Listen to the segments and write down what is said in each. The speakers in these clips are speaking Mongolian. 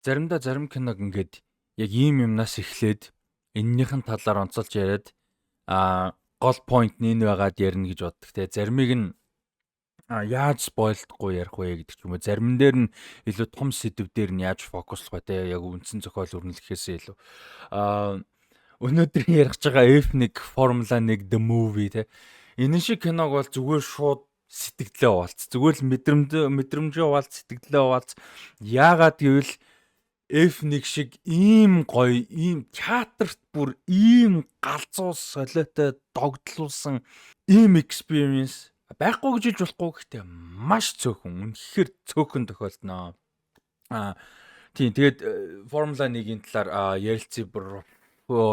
Заримдаа зарим киног ингээд яг ийм юмнаас эхлээд эннийхэн талаар онцолж яриад гол point нь энэ байгаад ярина гэж боддог те. Заримыг нь яаж spoil дохгүй ярих вэ гэдэг ч юм уу. Зарим дээр нь илүү том сэдв дээр нь яаж focus лох вэ те. Яг үндсэн зохиол өрнөлөхөөсөө илүү. Өнөөдөр ярих байгаа F1 Formula 1 The Movie те. Энэ шиг киног бол зүгээр шууд сэтгэлдээ хуваалц. Зүгээр л мэдрэмжээ хуваалц, сэтгэлдээ хуваалц. Яагаад гэвэл F1 шиг ийм гоё, ийм театрт бүр ийм галзуу солиотой догдлуулсан ийм experience байхгүй гэж хэлж болохгүй, гэхдээ маш цөөхөн, үнэхээр цөөхөн тохиолдноо. Тийм, тэгээд Формула 1-ийн талаар ярилцъя. Бүр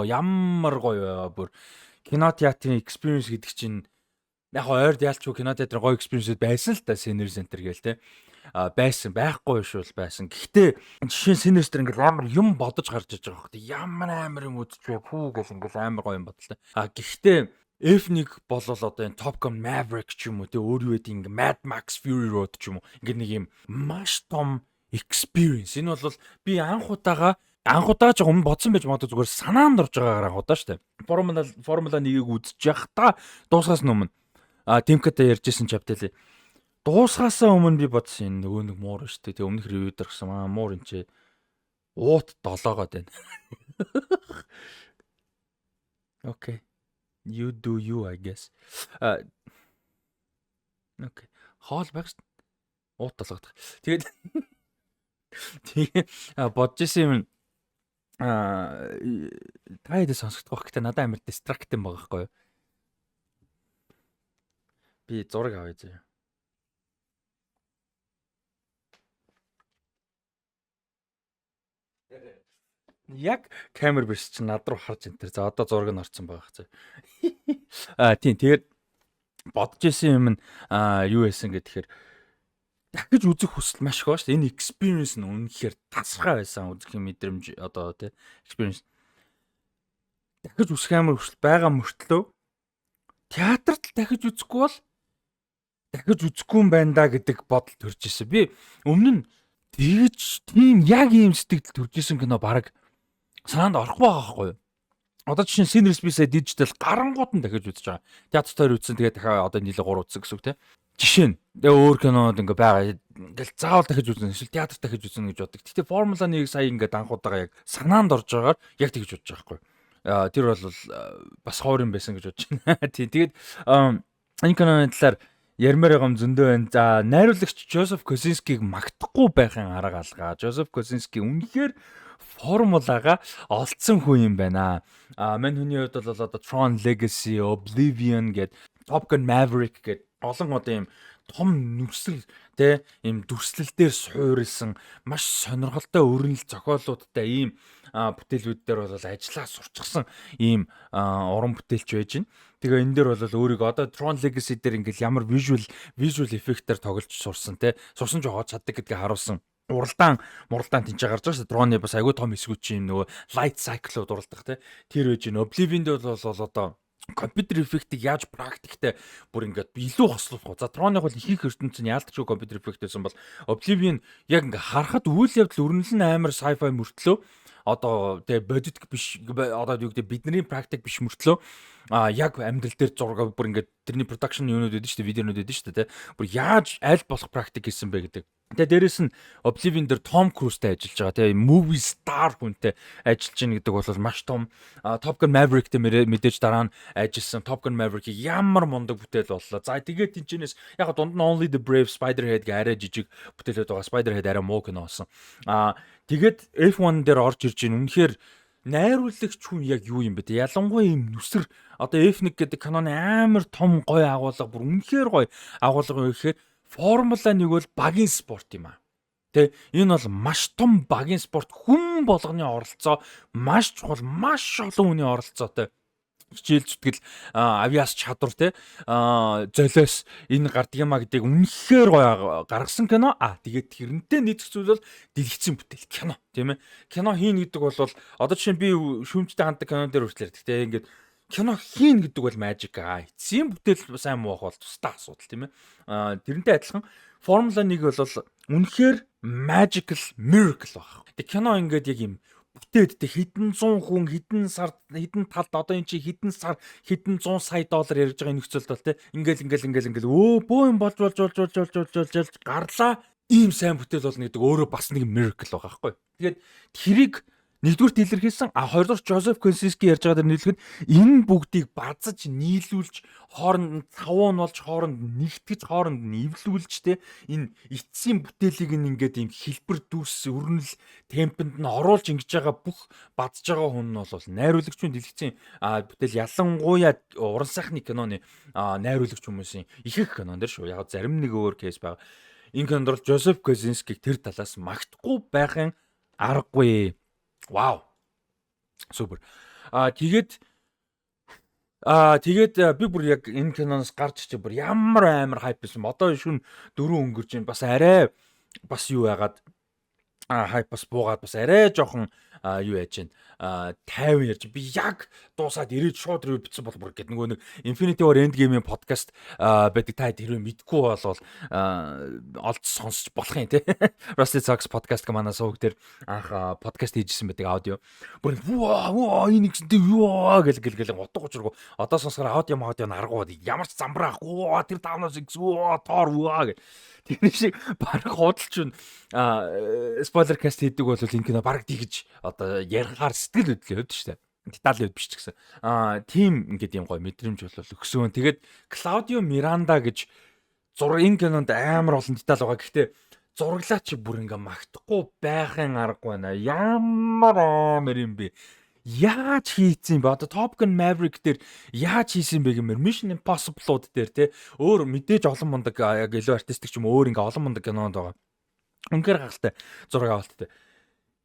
ямар гоё, бүр кино театрын experience гэдэг чинь яг ойрд ялчгүй кино театрын гоё experience байсан л та, Senior Center гээл те байсан, байхгүй шүү л байсан. Гэхдээ жишээ нь Sinners дээр ингээл амар юм бодож гарч иж байгаа хөөх. Ямар амар юм үзчихвэ пүү гэл ингээл амар гоё юм бодлоо. Гэхдээ F1 болол одоо энэ Top Gun Maverick ч юм уу те, өөр юу гэдэг, ингээ Mad Max Fury Road ч юм уу, ингээ нэг юм маш том experience. Энэ бол би анх удаага, анх удаа ч өмнө бодсон байж магадгүй, зүгээр санаанд орж байгаагаар анх удаа штэ. Формула 1-ийг үзэж явахдаа дуусгаас өмнө Тимкатай ярьжсэн чавтал дуусгаасаа өмнө би бодсон, энэ нөгөө нэг муур шүү дээ. Тэг өмнөх review дээр гарсан аа муур энэ чи уут долоогоод байна. Okay. You do you, I guess. Okay. Хоол байх шүү. Уут долоогдох. Тэгээд тэгээ бодож исэн юм та хэд сонсогдох байх, гэхдээ надад амар distracting байгаа байхгүй юу? Би зураг авъя заяа. Яг камер биш чинь над руу харж энэ төр. За, одоо зураг нь орсон байгаа хэ. Тийм, тэгээд бодож исэн юм нь юу байсан гэхээр дахиж үзэх хүсэл маш их ба шүү дээ. Энэ experience нь үнэхээр тасархай байсан, үзэх юм мэдрэмж одоо тий experience. Дахиж үзэх амар хүсэл байгаа мөртлөө театрт л дахиж үзэхгүй бол дахиж үзэхгүй юм байна да гэдэг бодол төрж ирсэн. Би өмнө нь тэгж тийм яг ийм сэтгэл төрж исэн кино баг санаанд орохгүй байгаа байхгүй юу? Одоо жишээ нь Sinners би сая digital гарангууд нь дахиж үзэж байгаа. Театр тойр үзсэн, тэгээд дахиад одоо нийлээ 3 үзсэн гэсэн үг те. Жишээ нь тэгээ өөр кинонод ингээ байгаа. Ингээл заавал дахиж үзнэ. Эсвэл театр дахиж үзнэ гэж боддог. Гэтэ Формула 1-ийг сая ингээ анх удаага яг санаанд орж байгаагаар яг тэгж бодож байгаа байхгүй. Тэр бол бас ховор юм байсан гэж бодож байна. Тийм, тэгээд энэ киноны талаар ярмаар байгаа юм зөндөө байна. За, найруулагч Жозеф Козинскийг магтахгүй байхын арга алгаа. Жозеф Козински үнэхээр формулагаа олцсон хүн юм байна. Мань хүний хувьд бол одоо Tron Legacy, Oblivion гээд, Top Gun Maverick гээд олон одоо юм том нүсэл те, ийм дүрслэл дээр суурилсан маш сонирхолтой өрнөл зохиолуудтай ийм бүтээлүүд дээр бол ажиллаа сурчсан ийм уран бүтээлч байж байна. Тэгээ энэ дээр бол өөрийгөө одоо Tron Legacy дээр ингээл ямар visual effect-ээр тоглож сурсан те, сурсан жогоо чаддаг гэдгийг харуулсан. Уралдаан муралдаан тэнцээ гарч байгаа шүү дээ. Дроны бас айгүй том хэсгүүд чинь нөгөө light cycle-ууд уралдах те. Тэр байж байна. Oblivion дээр бол одоо компьютер эффектийг яаж практиктэй бүр ингээд илүү хослуулах вэ? За, Tron-ыг бол их их ертөнцийн яалтчгүй компьютер эффект байсан бол Oblivion яг ингээ харахад үйл явдал өрнөл нь амар sci-fi мөртлөө, одоо тэгээ бодит биш, одоо юу гэдэг, бидний практик биш мөртлөө яг амьдрал дээр зураг бүр ингээд тэрний production юунууд өгдөн шүү дээ, видеонууд өгдөн шүү дээ, бүр яаж аль болох практик хийсэн бэ гэдэг. Тэгээ дээрэс нь Oblivion дээр Том Круз-тай ажиллаж байгаа, тэгээ movie star хүнтэй ажиллаж байна гэдэг бол маш том. Top Gun Maverick-тэй мэдээж дараа нь ажилласан. Top Gun Maverick ямар мундаг бүтээл боллоо. За, тэгээд тэнчэнээс яг дунд нь Only the Brave, Spiderhead гэх арай жижиг бүтээлүүд байгаа. Spiderhead арай муу кино болсон. Тэгээд F1 дээр орж ирж байна. Үнэхээр найруулагч хүн яг юу юм бэ те? Ялангуяа ийм нүсэр одоо F1 гэдэг киноны амар том гоё агуулга, бүр үнэхээр гоё агуулга юу гэхээр Формула 1 бол багийн спорт юм аа. Тэ, энэ бол маш том багийн спорт, хүн болгоны оролцоо маш чухал, маш олон хүний оролцоотой хичээл зүтгэл, авиас чадвар те, золиос энэ гардаг юмаа гэдгийг үнэхээр гоё гаргасан кино. Тэгээд тэрнтэй нийцэх зүйл бол дэлгэцэн бүтээл кино, тийм ээ. Кино хийн гэдэг бол одоо жишээ нь би шүүмжтэй ханддаг кинон дээр хүртэл ярьдаг те, ингээд кино хийн гэдэг бол magic. Эцсийн бүтээл сайн муу байх бол тусдаа асуудал, тийм ээ. Тэрнтэй адилхан Формула 1 бол үнэхээр magical miracle баг. Тэг кино ингээд яг юм бүтээд, тэг хэдэн зуун хүн, хэдэн сар, хэдэн талд, одоо эн чи хэдэн сар, хэдэн зуун сая доллар ярьж байгаа нөхцөлд бол те ингээл ингээл ингээл ингээл бөө юм болж болж болж болж болж болж болж болж гарлаа, ийм сайн бүтээл болно гэдэг өөрөө бас нэг miracle байгаа байхгүй. Тэгээд тэрийг нэгдүгüрт илэрхийлсэн, а хоёрдугаар Жозеф Козински ярьж байгаа дэр нийлэх нь энэ бүгдийг базаж нийлүүлж, хооронд нь цавуун болж, хооронд нэгтгэж, хооронд нь эвлүүлж, те энэ эцсийн бүтээлийг нь ингээд ийм хэлбэр дүрс өрнөл темпэнд нь оруулж ингэж байгаа бүх базж байгаа хүн нь бол найруулагч хүн, дэлгэцийн бүтээл, ялангуяа уран сайхны киноны найруулагч хүмүүсийн ихэнх кинон дэр шүү. Яг зарим нэг өөр case байгаа. Энэ кинонд бол Жозеф Козинскийг тэр талаас магтахгүй байхын аргагүй. Вау. Супер. Аа тэгээд би бүр яг энэ киноноос гарч чи бүр ямар амар hype байсан. Одоо шүн 4 өнгөрч байна. Бас арай бас юу яагаад hype бас буугаад, бас арай жоохон юу яаж чинь 50 ярьж, би яг дуусаад ирээд шууд review бичсэн бол бүр гэд нөгөө нэг Infinity War Endgame-ийн подкаст байдаг, та тэрвээ мэдгүй болвол олж сонсч болох юм те. Rusty Socks podcast гэх манай сувг дээр анх подкаст хийжсэн байдаг аудио. Бүр ваа ваа, энэ гэсэн юу гэл гэл гэл утга учиргүй. Одоо сонсохоор аудио аудио наргуу ямар ч замбраахгүй, ваа, тэр таунаас ингэсэн, ваа, тоор ваа гэл. Тэр шиг баг худалч spoiler cast хийдэг бол энэ кино баг тэгж одоо ярихаар сэтгэл хөдлөлийн хувьд шүү дээ. Деталийн хувьд биш ч гэсэн. Тийм ингээд юм гоё мэдрэмж бол өгсөн. Тэгээд Клаудио Миранда гэж зураг, энэ кинонд амар олон деталь байгаа. Гэхдээ зураглаач бүр ингээ магтахгүй байхын аргагүй байна. Ямар амар юм бэ? Яаж хийцэн бэ? Одоо Top Gun Maverick дээр яаж хийсэн бэ гэмээр, Mission Impossible-ууд дээр те, өөр мэдээж олон мундаг, яг илүү artistic ч юм, өөр ингээ олон мундаг кинонд байгаа. Үнэхээр гайхалтай зураг авалттай.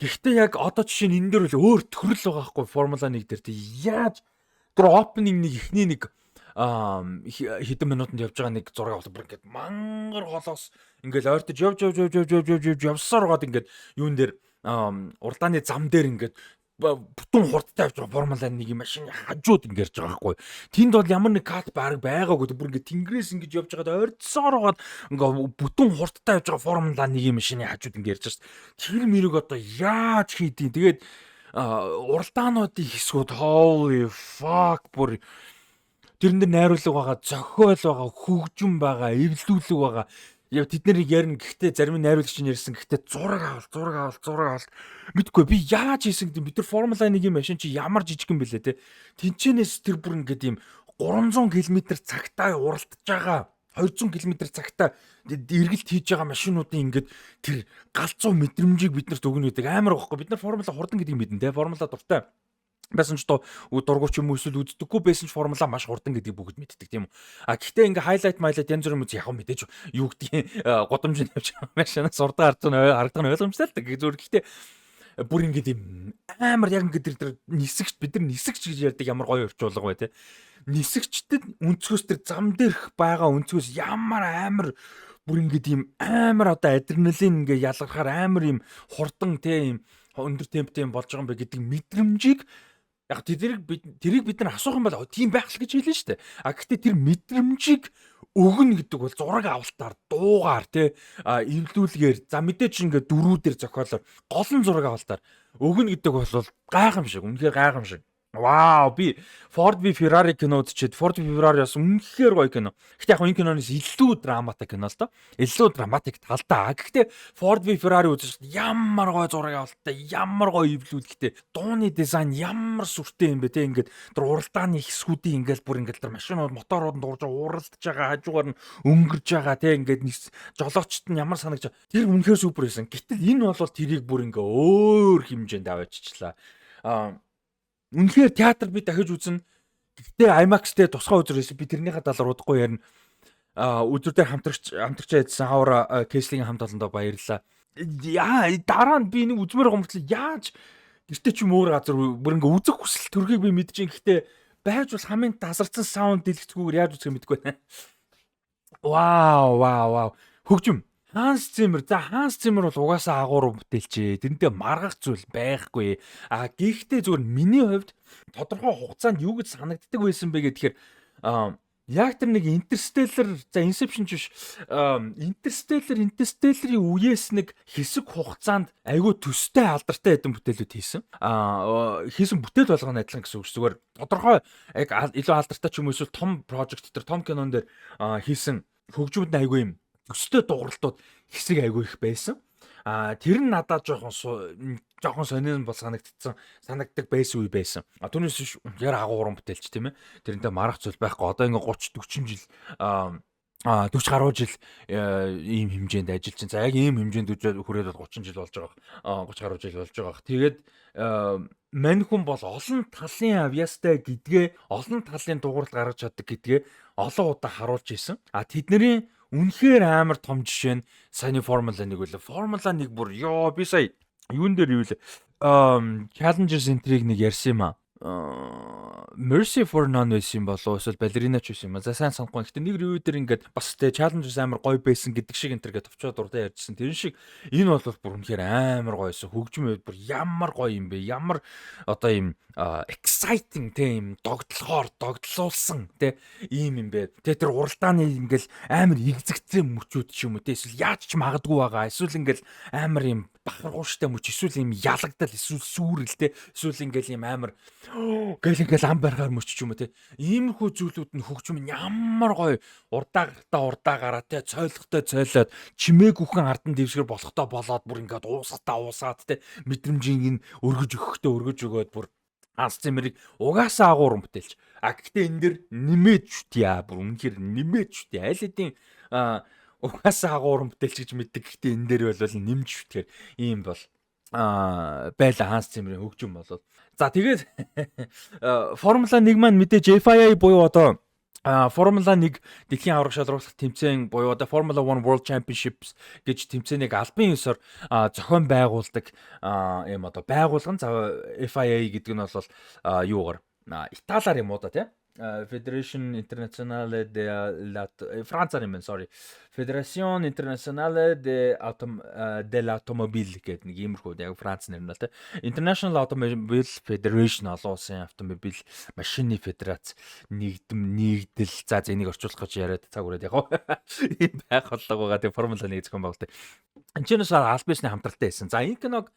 Гэхдээ яг одоо жишээ нь энэ дээр бол өөр төрөл байгаа хгүй, Формула 1 дээр те, яаж тэр opening нэг эхний нэг хэдэн минутанд явж байгаа нэг зураг авалт бүр ингээд мангар холоос ингээд ойртож явж явж явж явж явж явж явж явсаар байгаад ингээд юун дээр, уралдааны зам дээр ингээд бүтэн хурдтай явж байгаа Формула 1 машины хажууд ингэ ярьж байгаа байхгүй. Тэнд бол ямар нэг cut баг байгаагүй. Бүр ингэ тэнгэрээс ингэж явж байгаад ойртсоор байгаад ингээ бүтэн хурдтай явж байгаа Формула 1 машины хажууд ингэ ярьж байгаа шүү дээ. Тэр мэрэг одоо яаж хийдیں۔ Тэгээд уралдаануудын хэсгүүд, holy fuck, бүр тэрэн дээр найруулга байгаа, зохиол байгаа, хөгжим байгаа, эвлүүлэг байгаа. Яг тэд нарыг ярина, гэхдээ зарим нь найруулагч нь ярьсан, гэхдээ зураг авал, зураг авал, зураг авал мэдгүй би яаж хийсэн гэдэг. Бид нар Формула 1-ийн машин чи ямар жижигхэн бэлээ те, тэнчэнээс тэр бүр ингээд юм 300 км цагтаа уралдаж байгаа, 200 км цагтаа эргэлт хийж байгаа машинуудын ингээд тэр галзуу мэдрэмжийг бид нарт өгнө гэдэг амар байхгүй. Бид нар формула хурдан гэдгийг мэднэ те, формула дуртай байсан ч дургу ч юм уу, эсвэл үздэггүй байсан ч формула маш хурдан гэдгийг бүгд мэддэг, тийм үү. А гэхдээ ингээ highlight майлайт янз бүрийн мэт яг мэдээж юу гэдгийг гудамж тавьж байгаа машинаас урдан харж байгаа харагдах нь ойлгомжтой л да. Зүгээр гэхдээ бүр ингээд юм амар яг ингээд тэр нисгч, бид нар нисгч гэж ярьдаг, ямар гоё орчуулга бай те. Нисгчдэд өнцгөөс, тэр зам дээрх байгаа өнцгөөс ямар амар бүр ингээд юм амар одоо адреналин ингээ ялгархаар амар юм хурдан те, юм өндөр темптэй юм болж байгаа юм бэ гэдэг мэдрэмжийг яг тэрийг бид нар асуух юм бол тийм байх л гэж хэлнэ шүү дээ. А гэхдээ тэр мэдрэмжийг өгнө гэдэг бол зураг авалтаар, дуугаар те, эвлүүлгээр, за мэдээч ингээ дөрүүдээр, зохиолоор, гол нь зураг авалтаар өгнө гэдэг бол гайхамшиг. Үнэхээр гайхамшиг. Вау, би Ford v Ferrari кино үзчихэд, Ford v Ferrari бас үнэхээр гоё кино. Гэхдээ яг энэ киноноос илүү драматай кино л доо. Илүү dramatic талдаа. Гэхдээ Ford v Ferrari үзэж ямар гоё зураг авалттай, ямар гоё эвлүүлэгтэй, дууны дизайн ямар сүртэй юм бэ те, ингээд тэр уралдааны хэсгүүдийн ингээд бүр ингээд тэр машинууд, моторууд нь дурж уралдаж байгаа, хажуугаар нь өнгөрж байгаа те, ингээд жолоочт нь ямар санагч, тэр үнэхээр супер байсан. Гэтэл энэ бол тэрийг бүр ингээ өөр хэмжээнд авааччлаа. Аа, үнэхээр театр би дахиж үзнэ. Гэхдээ IMAX дээр тусгай үзэр байсан. Би тэрнийхээ талаар удахгүй ярина. А үзүр дээр хамтрагч ядсан Хавра Кэслийн хамт олондоо баярлалаа. Яа, дараа нь би нэг үзмээр байгаа мөртлөө яаж гэртээ ч юм өөр газар бүр ингээ үзэх хүсэл төрхийг би мэдэж. Гэхдээ байж бол хамгийн тасарсан sound дэлгэцгүүгээр яаж үзэх юм мэдэхгүй байна. Вау, вау, вау. Хөгжим. Ханс Зиммер. За, Ханс Зиммер бол угаасаа агуур бүтээлчээ. Тэрнтэй маргах зүйл байхгүй. А гэхдээ зүгээр миний хувьд тодорхой хугацаанд юу гэж санагддаг байсан бэ гэхээр Яг тэр нэг Interstellar, за, Inception ч биш, Interstellar-ийн үеэс нэг хэсэг хугацаанд айгүй төстэй, алдартай хэдэн бүтээлүүд хийсэн. Хийсэн бүтээл болгоно адилхан гэсэн үг ш. Зүгээр тодорхой яг илүү алдартай ч юм уу, эсвэл том project дээр, том кинон дээр хийсэн хөгжмөд нь айгүй юм төстэй дууралтууд хэсэг айгүй их байсан. Тэр нь надад жоохон жоохон сонин бол санагдсан, санагддаг байсан үе байсан. Түүнээс биш яг агуу уран бүтээлч, тийм ээ. Тэрнтэй марах зүйл байхгүй. Одоо ингээ 30 40 жил, 40 гаруй жил ийм хэмжээнд ажиллаж чинь. За, яг ийм хэмжээнд хүрээд бол 30 жил болж байгаа. 30 гаруй жил болж байгаа. Тэгээд мань хүн бол олон талын авьяастай гэдгээ, олон талын дугуурал гаргаж чаддаг гэдгээ олон удаа харуулж исэн. Тэдний үнэхээр амар том жишээ нь саяны Формула 1 үлээ. Формула 1 бүр ёо, би сая юун дээр юу лээ? Challengers entry-г нэг ярьсан юм аа. Mercy for None байсан юм болов уу, эсвэл Ballerina ч байсан юм аа. За, сайн санахгүй. Гэтэ нэг review дээр ингээд бас те Challengers амар гоё байсан гэдэг шиг энэ төр гээд товчоод дурдаа ярьжсэн. Тэр шиг энэ бол бүр үнэхээр амар гоёсэн. Хөгжим бүр ямар гоё юм бэ? Ямар одоо юм exciting те, юм догтлохоор догтлуулсан те ийм юм бэ. Тэ, тэр уралдааны ингээл амар игзэгцэн мөчүүд ч юм уу те, эсвэл яаж ч магадгүй байгаа. Эсвэл ингээл амар юм бахархууштай мөч, эсвэл юм ялагдал, эсвэл сүрэл те, эсвэл ингээл юм амар гэл ингээл ам барихаар мөч ч юм уу те. Иймэрхүү зүйлүүд нь хөгжим нь ямар гоё, урдаа гартаа урдаа гараа те, цойлохтой цойлоод, чимээгүйхэн ардан дэвсгэр болохтой болоод, бүр ингээд уусахтаа уусаад те, мэдрэмжийн энэ өргөж өгөхдөө өргөж өгөөд, бүр Ханс Зиммерийг угаасаа агуу уран бүтээлч. Гэхдээ энэ дэр нэмээд шүтье. Бүр үнэхээр нэмээд шүтье. Аль хэдийн угаасаа агуу уран бүтээлч гэж мэддэг. Гэхдээ энэ дээр бол нэмж шүтгэхээр ийм бол байла Ханс Зиммерийн хөгжим бол. За, тэгээд Формула 1 маань мэдээж FIA буюу одоо Формула 1 дэлхийн аварга шалруулах тэмцээн буюу одоо Formula 1 World Championships гэж тэмцээнийг албан ёсоор зохион байгуулдаг юм одоо байгуулган. За, FIA гэдэг нь бол юугаар, Италиар юм уу да, тий? Federation Internationale de la Францаар юм байна, sorry. Fédération Internationale de Autom de l'Automobile гэдэг нэг иймэрхүү яг Франц нэр нь л тий. International Automobile Federation, олон улсын автомобиль машины федерац нэгдэм нэгдэл. За, энийг орчуулах гэж яриад цаг үрээд яг ийм байх боллого байгаа. Тэгээ Формула 1 зохион байгуулалт. Энд ч бас аль биесний хамтралтай байсан. За, энэ киног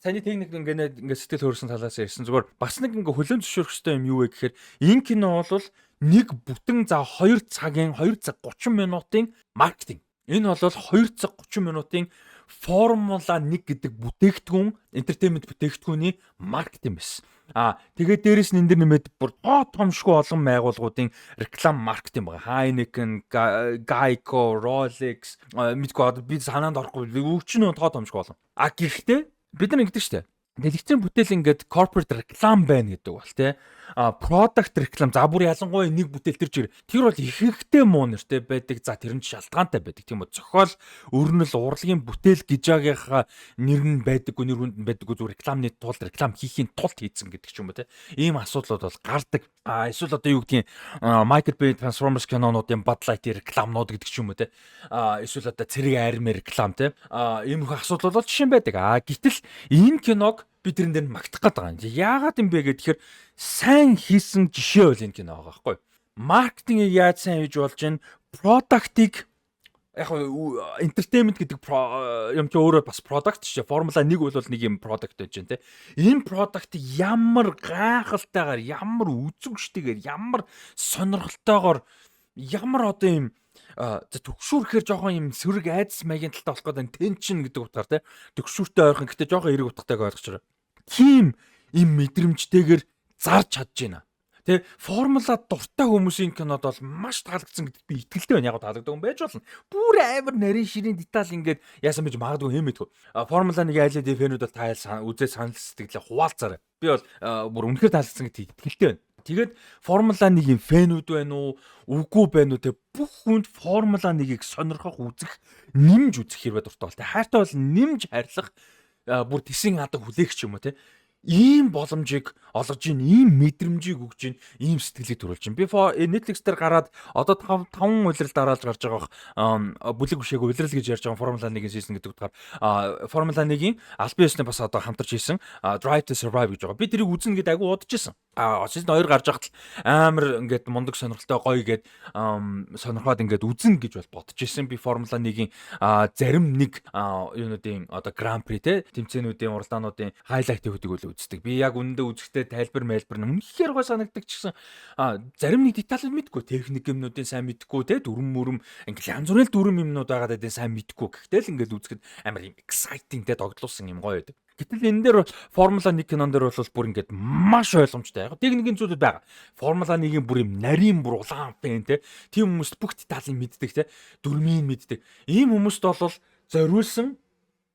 саяны техник ингээд ингээд сэтгэл хөөрсөн талаас ярьсан. Зүгээр бас нэг ингээ хүлээн зөвшөөрөх хэрэгтэй юм юу вэ гэхээр энэ кино бол нэг бүтэн, за, 2 цагийн, 2 цаг 30 минутын маркетинг. Энэ бол 2 цаг 30 минутын Формула 1 гэдэг бүтээгдэхүүн, entertainment бүтээгдэхүүний маркетинг байсан. Тэгээд дээрэс нь энэ дэр нэмээд бүр тоо томшгүй олон байгууллагуудын реклам маркетинг байгаа. Heineken, Geico, Rolex мэдгүй, одоо би санаанд орохгүй өвчин тоо томшгүй олон. Гэхдээ бид нар ингэдэг штэ. Дэлгэцэн бүтээл ингээд corporate реклам байна гэдэг бол тий. Product реклам, за, бүр ялангуяа нэг бүтээл тэр чигээр тэр бол ихэнхдээ муу нэртэй байдаг. За, тэр нь шалтгаантай байдаг. Тийм үү? Зохиол, өрнөл, урлагийн бүтээл гэж агийнхаа нэр нь байдаггүй, нэр хүнд нь байдаггүй, зүгээр рекламны тулд, реклам хийхийн тулд хийцэн гэдэг ч юм уу, тий. Ийм асуудлууд бол гардаг. Эсвэл одоо юу гэдгийг Michael Bay Transformers кинонуудын Bud Light рекламнууд гэдэг ч юм уу, тий. Эсвэл одоо цэрэг арми реклам, тий. Иймэрхүү асуудлууд бол жишээ байдаг. Гэтэл энэ киног би тэрэн дээр магтах гээд байгаа юм. Яагаад юм бэ гэхээр сайн хийсэн жишээ бол энэ кино байгаа байхгүй. Маркетингийг яаж сайн хийж болж байна? Product-ыг яг entertainment гэдэг юм чи өөрөө бас product шүү. Формула 1 бол нэг юм product байж байна те. Энэ product ямар гайхалтайгаар, ямар үзүүштэйгээр, ямар сонирхолтойгоор, ямар одоо юм, за, төгшүүр гэхээр жоохон юм сөрөг айдас маягийн талтай болох гэдэг, tension гэдэг утгаар те. Төгшүүртэй ойрхон, гэтээ жоохон эерэг утгатайг ойлгож байгаа. Тийм им мэдрэмжтэйгээр зарж чадж байна. Тэ, формула дуртай хүмүүсийн кинод бол маш таалагдсан гэдэгт би итгэлтэй байна. Яг таалагддаг юм байж болно. Бүр амар нарийн ширийн деталь ингээд яасан байж магадгүй, хэм мэдгүй. Формула 1 аль хэдийн fan үүд бол тайл үзээ санал сэтгэлээ хуваалцаарай. Би бол бүр үнэхээр таалагдсан гэдэгт итгэлтэй байна. Тэгээд Формула 1-ийн fan үүд байна уу, үгүй байна уу, те, бүх хүнд Формула 1-ийг сонирхох, үзэх, нэмж үзэх хэрвээ дуртай бол те, хайртай бол нэмж хайрлах, бүр тэсийн адаг хүлээх ч юм уу, те, ийм боломжийг олгож ийн, ийм мэдрэмжийг өгж ийн, ийм сэтгэлийг төрүүлж ийн. Би Netflix дээр гараад одоо 5 5 улирал дараалж гарч байгаа бүлэг бишээг улирал гэж ярьж байгаа Формула 1-ийн season гэдэг утгаар Формула 1-ийн албан ёсны бас одоо хамтарч хийсэн Drive to Survive гэж байгаа. Би тэрийг үзнэ гэдээ айгу удаж исэн. Season 2 гарч байхад амар ингээд мундаг, сонирхолтой, гоё гээд сонирхоод ингээд үзэн гэж бол бодож исэн. Би Формула 1-ийн зарим нэг юунуудын, одоо Grand Prix те, тэмцээнүүдийн, уралдаануудын highlight уудыг үл үздэг. Би яг үнэндээ үзэхдээ тайлбар майлбар нь үнэхээр гоё санагдаг ч гэсэн зарим нэг деталыг мэдгүй, техник юмнуудын сайн мэдгүй те, дүрм мөрөм ингээд янз бүрийн дүрм юмнууд байгаад байдیں۔ Сайн мэдгүй. Гэхдээ л ингээд үзэхэд амар юм exciting те, догдлуулсан юм гоё байдаг. Гэтэл энэ дээр Формула 1 кинон дээр бол бүр ингээд маш ойлгомжтой. Яг техникийн зүйлүүд байгаа. Формула 1-ийн бүр юм нарийн, бүр улаан fan те. Тийм хүмүүст бүх деталийг мэддэг те. Дүрмийг мэддэг. Ийм хүмүүст бол зориулсан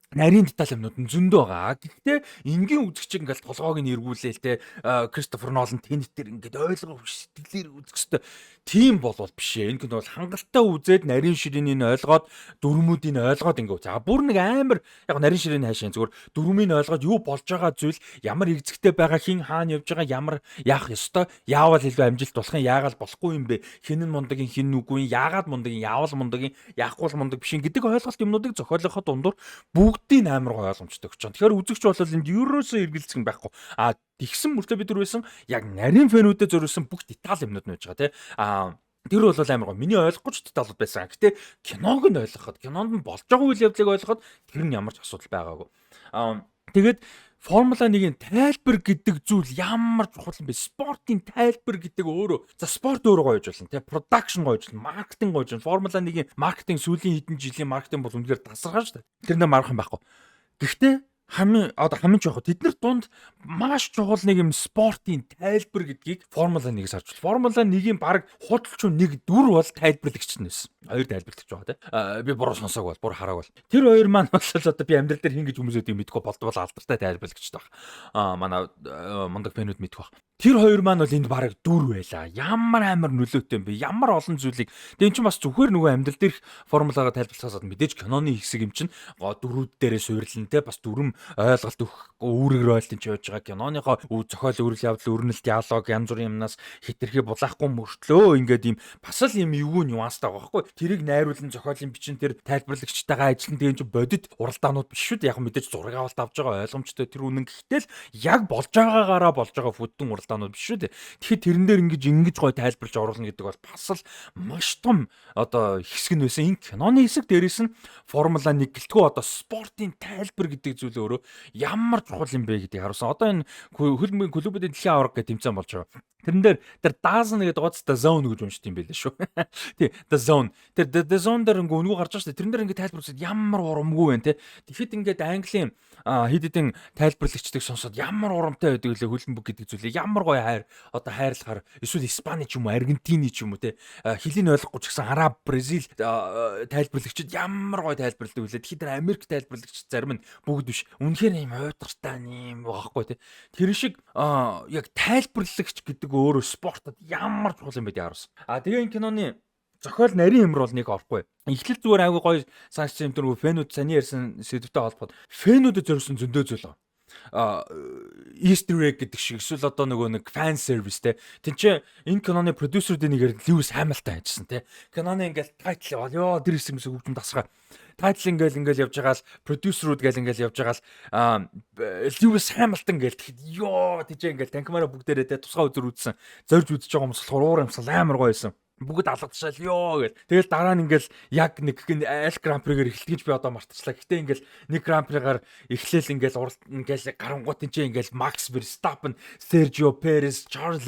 нарийн деталь юмнууд нь зөндөө байгаа. Гэхдээ энгийн үзэгч ингээл толгойг нь эргүүлээл те, Кристофер Нолан Tenet дээр ингээд ойлгох сэтгэлээр үзэх хэвээр тийм болвол биш ээ. Энэ кино бол хангалттай үзээд, нарийн ширээнийг ойлгоод, дүрмүүдийг ойлгоод ингээд, за бүр нэг амар яг нарийн ширээний хайшаа зүгээр дүрмийг ойлгоод, юу болж байгаа зүйл, ямар эргэцэгтэй байгаа, хин хаана явж байгаа, ямар яах ёстой, яавал илүү амжилт болох юм, яагаад болохгүй юм бэ, хэн нь мундаг, хэн нь үгүй, яагаад мундаг, яавал мундаг, яахгүй бол мундаг биш гэдэг ойлголт юмнуудыг зохиолынхоо дундуур бүгдийг амар гой ойлгомжтой өгч байгаа. Тэгэхээр үзэгч бол энд ерөөсөө эргэлзэх юм байхгүй. А тэгсэн мөртлөө бид дөрвөөсөн яг нарийн fan үүдэд зориулсан бүх деталь юмнууд нь байж байгаа тий. А тэр бол амар гой. Миний ойлгохгүй ч деталууд байсан. Гэтэ киног нь ойлгоход, кинонд нь болж байгаа үйл явдлыг ойлгоход тэр нь ямар ч асуудал байгаагүй. А тэгээд Формула 1-ийн тайлбар гэдэг зүйл ямар чухал юм бэ? Спортын тайлбар гэдэг өөрөө, за, спорт өөрөө гоё болж болно те. Production гоё болж болно, маркетинг гоё болж болно. Формула 1-ийн маркетинг, сүүлийн хэдэн жилийн маркетинг бол үнэхээр тасархаа шүү дээ. Тэр нэ марах юм байхгүй. Гэхдээ хамгийн одоо хамгийн чухал, тэд нар дунд маш чухал нэг юм спортын тайлбар гэдгийг Формула 1-ээс харж байна. Формула 1-ийн баг худалчуу нэг дүр бол тайлбарлагч нь байсан. Хоёр тайлбарлагч байгаа тий. Би буруу сонсоог бол, буруу харааг бол. Тэр хоёр маань бол одоо би амьдрал дээр хин гэж хүмүүс өдөг мэдгүй болдвол алдартай тайлбарлагч байх. Манай мундаг fan үүд мэдэх байх. Тэр хоёр маань бол энд бараг дүр байлаа. Ямар амар нөлөөтэй юм бэ? Ямар олон зүйлийг. Тэгээ эн чинь бас зүгээр нөгөө амьдрал дээрх формулагаа тайлбарлахаас мэдээж киноны хэсэг юм чинь дүрүүд дээрээ суйрлан те, бас дүрм ойлголт өгөх үүрэг ройлт энэ явж байгаа киноныхоо зохиол, үрэл явдал, өрнөлт, диалог, янз бүрийн юмнаас хитрхи булаахгүй мөртлөө ингээд юм бас л юм эвгүй нюанстай байгаа байхгүй. Тэрийг найруулан зохиолын бичин тэр тайлбарлагчтайгаа ажиллан тэгээ энэ бодит уралдаанууд биш шүү дээ. Яг мэдээж зураг авалт авч байгаа, ойлгомжтой, тэр үнэн. Гэхдээ л яг болж байгаагаараа болж байгаа хүдэн уралдаанууд биш шүү дээ. Тэгэхээр тэрэн дээр ингэж ингэж гой тайлбарлаж оруулна гэдэг бол бас л маш том одоо хэсэг нь байсан. Энэ киноны хэсэг, дээрээс нь Формула 1 гэлтгүү одоо спортын тайлбар гэдэг зүйл өөрөө ямар чухал юм бэ гэдгийг харуулсан. Одоо энэ хөлбөмбөгийн клубүүдийн дэлхийн аварга гэх тэмцээн болж байгаа. Тэрэн дээр тэр DAZN гэдэг гоц DAZN гэж уншд юм байлээ шүү. Тий, DAZN. Тэр DAZN дээр ингээ өнгөө гарч байгаа шүү дээ. Тэрэн дээр ингээ тайлбар үзээд ямар урамгүй байна те. Тэгэхэд ингээд Английн хэд хэдэн тайлбарлагчдыг сонсоод ямар урамтай байдаг лээ, хөлбөмбөг гэдэг зүйлийг ямар гоё хайр одоо хайрлахаар, эсвэл Испани ч юм уу, Аргентины ч юм уу те, хэлийг ойлгохгүй ч гэсэн Араб, Бразил тайлбарлагчид ямар гоё тайлбарладаг үлээ. Тэгэхээр тэр Америк тайлбарлагч зарим нь, бүгд биш. Үнэхээр юм уйдгартай юм байгаа хгүй те. Тэр шиг яг тайлбарлагч гэдэг өөрөө спортод ямар чухал юм бэ гэдэг харуулсан. А тэгээ энэ киноны зохиол, нарийн юмр бол нэг орохгүй. Эхлэл зүгээр айгүй гоё санагчсан юм, тэр fan үүд саний ярьсан сэдвтэй холбоод fan үүдэд зориулсан зөндөө зүйл байгаа. Easter egg гэдэг шиг эсвэл одоо нөгөө нэг fan service те. Тин чи энэ киноны продюсерүүдийн нэгээр Льюис Хамилтон ажилласан те. Киноны ингээл title ёо, тэр хэсэг мэсэг хөгжим тасгаа. Title ингээл явж байгаа л, продюсерүүд гээл ингээл явж байгаа л, Льюис Хамилтон гээл тэгэхэд ёо, тийч ингээл танхимаараа бүгдээрээ те, тусгай үзэр үзсэн. Зорж үзэж байгаа хүмүүс болохоор уур амьсгал амар гоё байсан, бүгд алгадшаал ёо гэл. Тэгэл дараа нь ингээл яг нэг аль Grand Prix-гээр эхэлдэг би одоо мартчихлаа. Гэтэ ингээл нэг Grand Prix-гаар эхлээл ингээл уралд ингээл гарангуут энэ ингээл Макс Verstappen, Sergio Perez, Charles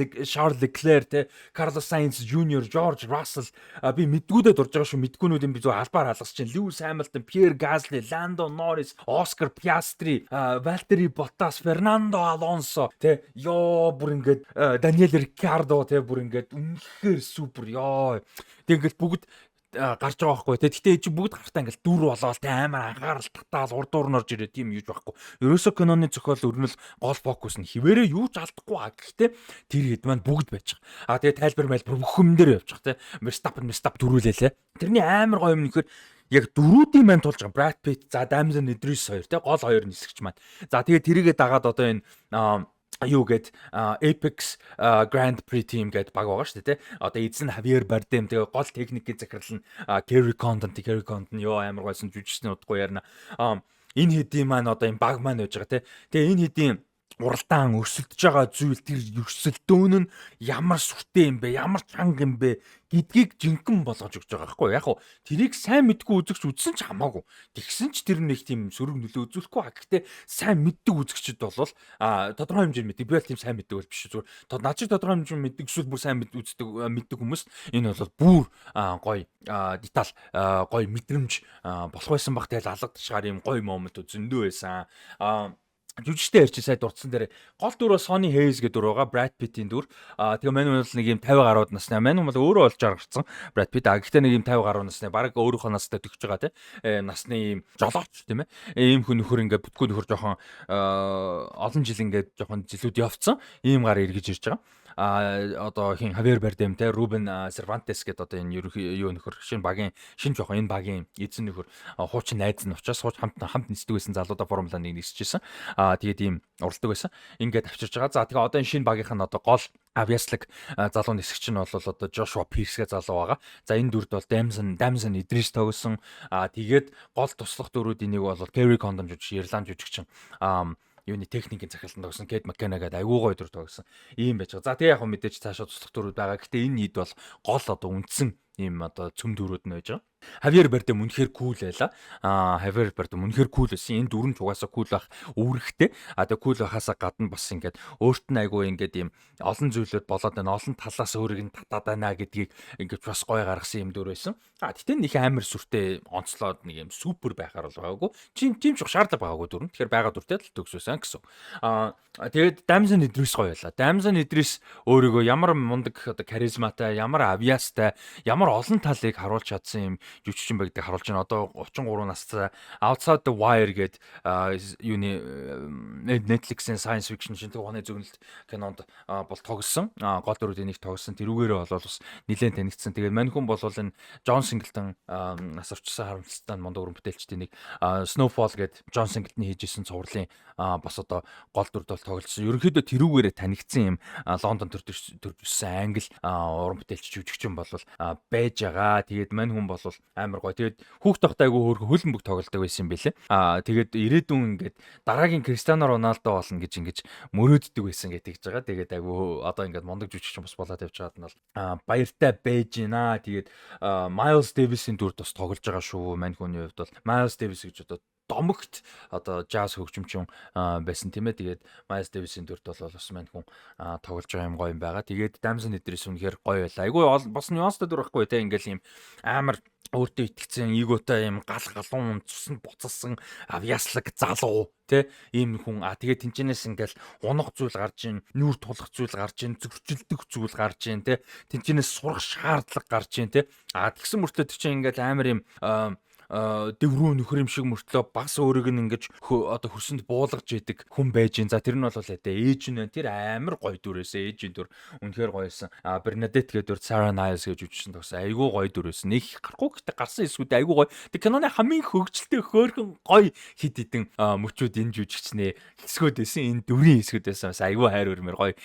Leclerc те, Carlos Sainz Jr., George Russell, би мэдгүүдээ дурж байгаа шүү. Мэдгүүнүүдийн би зөв албаар алгасч чинь. Lewis Hamilton, Pierre Gasly, Lando Norris, Oscar Piastri, Valtteri Bottas, Fernando Alonso те, ёо, бүр ингээд Daniel Ricciardo те, бүр ингээд үнэхээр супер ёо. Тэг ингээл бүгд гарч байгаа байхгүй те. Гэтэ чи бүгд гартаа ингээл дүр болоод те, амар анхаарал татаал урд урн орж ирээ тийм юуж байхгүй. Ерөөсө киноны зохиол, өрнөл гол фокус нь хിവэрээ юу ч алдахгүй. А гэхдээ тэр хэд маань бүгд байж байгаа. А тэгээ тайлбар майлбар бүх юм дээр явж байгаа те. Verstappen Verstappen дөрүүлээлээ. Тэрний амар гоё юм нөхөр яг дөрүүдийн маань тулж байгаа. Brad Pitt, за Damson Idris хоёр те, гол хоёр нисгч маань. За тэгээ тэрийгэ дагаад одоо энэ юу гээд Apex Grand Prix Team гээд баг байгаа шүү дээ тий. Одоо эзэн Javier Bardem, тэгээ гол техникийн захирал нь Kerry Condon, Kerry Condon ёо, амар гойсон жүжигчний удахгүй ярина. Энэ хэдийн маань одоо энэ баг маань байж байгаа тий. Тэгээ энэ хэдийн Уралдаан, өрсөлдөж байгаа зүйл, тэр өрсөлдөөн нь ямар сүртэй юм бэ, ямар чанга юм бэ гэдгийг жинхэнэ болгож өгч байгаа байхгүй яг хуу тэрийг сайн мэдгүй үзэгч үзсэн ч хамаагүй, тэгсэн ч тэр нэг тийм сөрөг нөлөө үзүүлэхгүй. Гэхдээ сайн мэддэг үзэгчд бол тодорхой хэмжээнд мэддэг. Би бол тийм сайн мэддэг бол биш, зүгээр над шиг тодорхой хэмжээнд мэддэг, эсвэл бүр сайн үздэг, мэддэг хүмүүс энэ бол бүр гоё деталь, гоё мэдрэмж болох байсан бах. Тэгэл алга ташгаар юм гоё moment зөндөө байсан. Жүжигчтэй ярьж сая дурдсан дээр гол дүр бол Sonny Hayes гэдэг дүр байгаа. Brad Pitt-ийн дүр. Тэгээ мань бол нэг юм 50 гаруй насны. Мань бол өөрөө болж гарсан Brad Pitt. Гэхдээ нэг юм 50 гаруй насны, баг өөрийнхөө настай төгсөж байгаа тий. Насны юм жолооч, тийм ээ. Ийм хүн нөхөр, ингээд бүтгүү нөхөр, жоохон олон жил ингээд жоохон жилүүд явцсан. Ийм гар эргэж ирж байгаа. Одоо хин Хавьер Бардем те, Рубен Сервантес гэдэг одоо энэ ерөнхий юу нөхөр, шинэ багийн, шинэ жоохон энэ багийн эзэн нөхөр, хуучин найз нь учраас хууч хамт хамт нисдэг байсан залуудаа Формула 1 нисчихсэн. Тэгээд ийм уралдаг байсан. Ингээд авчирж байгаа. За, тэгээ одоо энэ шинэ багийнх нь одоо гол авьяаслаг залуу нисгч нь бол одоо Жошуа Пирсгээ залуу байгаа. За, энэ дүрд бол Дамсон Идрис тоглосон. Тэгээд гол туслах дүрүүдийн нэг бол Kerry Condon жүжигч, Ирланд жүжигчин, юуны техникийн захиалсан тогсон, Кейт Маккена гэдэг айгуу гоё дүр тогсон. Ийм байж байгаа. За, тэгээ яг мэдээж цаашаа туслах дүрүүд байгаа. Гэтэ энэ нийт бол гол одоо үндсэн ийм одоо цөм дүрүүд нь байж байгаа. Хавьер Бардем үнэхээр cool байла. Хавьер Бардем үнэхээр cool байсан. Энэ дүр нь ч угаасаа cool байх үүрэгтэй. Тэгээ cool байхаасаа гадна бас ингээд өөрт нь айгүй ингээд ийм олон зүйлүүд болоод байна. Олон талаас өөрийг нь татаад байна гэдгийг ингээд бас гоё гаргасан юм дүр байсан. Гэтэ нэг амар сүртэй онцлоод нэг юм супер байхаар бол байгаагүй. Чим тийм ч шаардлага байгаагүй дүр нь. Тэгэхээр байгаа дүртэй л төгсөөсөн гэсэн. Тэгээд Дамсон Идрис гоё байла. Дамсон Идрис өөрийгөө ямар мундаг одоо харизматай, ямар авьяастай, ямар олон талыг харуулж чадсан юм жүжигчин байдгийг харуулж байна. Одоо 33 настай Outside the Wire гээд юуны Netflix-ийн science fiction, шинжлэх ухааны зөгнөлт кинонд бол тогссон. Гол дүрүүдийн нэг тогссон. Тэрүүгээрээ бол бас нэлээд танигдсан. Тэгээд мань хүн бол энэ Джон Синглтон нас орчсон харамсалтай мундаг уран бүтээлчдийн нэг Snowfall гээд Джон Синглтон хийж исэн цувралын бас одоо гол дүрд бол тоглолцсон. Ерөнхийдөө тэрүүгээрээ танигдсан юм Лондон төрж өссөн англи уран бүтээлч, жүжигчин бол байж байгаа. Тэгээд мань хүн бол амар гоё. Тэгээд хүүхд тогтой айгүй хөөрхөн хөлбөмбөг тоглодог байсан юм билээ. Тэгээд ирээдүйн ингээд дараагийн Криштиано Роналдо болно гэж ингэж мөрөөддөг байсан гэж тэгж байгаа. Тэгээд айгүй одоо ингээд мундаг жүжигчин бас болоод явж байгаад нь бол баяртай байж гинэ. Тэгээд Miles Davis-ийн дүрд бас тоглож байгаа шүү. Мань хүний хувьд бол Miles Davis гэж одоо домогт одоо jazz хөгжимчин байсан, тийм ээ. Тэгээд Miles Davis-ийн дүрд бол бас мань хүн тоглож байгаа юм гоё юм байгаа. Тэгээд Damson Idris үнэхээр гоё байлаа. Айгүй бас нюанстай дүр байхгүй те. Ингээл юм амар өөртөө итгэцэн, эготой, юм гал галуун, цуснд буцалсан авьяаслаг залуу те, ийм хүн. Тэгээд тэнчэнээс ингээл унах зүйл гарч ийн, нүүр тулах зүйл гарч ийн, зөрчилдөх зүйл гарч ийн те, тэнчэнээс сурах шаардлага гарч ийн те. Тэгсэн мөртлөө тэр чинь ингээл амар юм дэврүү нөхөр юм шиг мөртлөө бас өөрийг нь ингэж одоо хөрсөнд буулгаж идэг хүн байж гин. За, тэр нь бол эдээ ээж нь байна. Тэр амар гоё дүрээсээ, ээжийн дүр үнэхээр гоё байсан. Бернадет гэдэг дүр Sarah Niles гэж үжижсэн тогсон. Айгүй гоё дүр байсан. Нэг гарахгүй, гэхдээ гарсан хэсгүүд айгүй гоё. Тэр киноны хамгийн хөгжилтэй, хөөрхөн гоё хид хідэн мөчүүд энэ жүжигчнээ хэсгүүд байсан. Энэ дүрийн хэсгүүд байсан. Бас айгүй хайр өрмөр гоё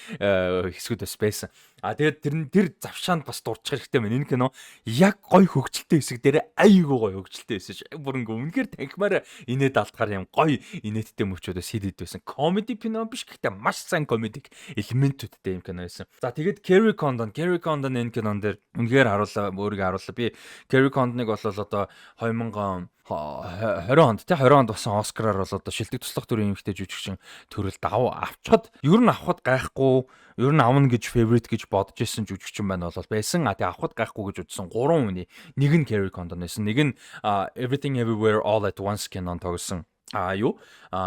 хэсгүүд бас байсан. Тэгээд тэр тэр завшаанд бас дурдчих хэрэгтэй байна. Энэ кино яг гоё хөгжилтэй хэсэг дээр айгүй гоё хөгжилтэй байсан ш. Бүр ингээ үнэхээр танхимаараа инээд алдахаар юм гоё инээдтэй мөчүүд бас хид хид байсан. Comedy кино биш, гэхдээ маш сайн comedic элементүүдтэй юм кино байсан. За, тэгээд Kerry Condon, Kerry Condon энэ кинон дээр үнэхээр харуулаа, өөрийгөө харууллаа. Би Kerry Condon-ыг бол одоо 2020 онд те, 20 онд болсон Оскараар бол одоо шилдэг туслах дүрийн эмэгтэй жүжигчин төрөлд авчхад, ер нь авахд гайхгүй, ер нь авна гэж favorite гэж бодож исэн жүжигчин байна бол байсан. Тэгээ авахд гайхгүй гэж үзсэн гурван хүний нэг нь Kerry Condon байсан. Нэг нь Everything Everywhere All at Once кинон тоглосон. Юу?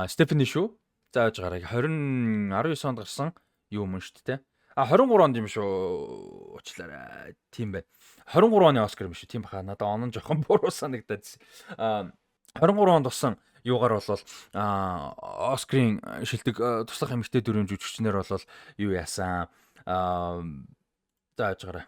Stephanie шүү. За, яаж гараа 20 19 онд гарсан юу юм шүү дээ. 23 онд юм шүү. Уучлаарай. Тийм байна. 23 оны Оскар юм шүү. Тийм баха. Надад он нь жоохон буруу санагдаад. 23 онд болсон юугаар бол Оскарын шилдэг туслах эмэгтэй дүрийн жүжигчнэр бол юу яасан. За, яаж гараа.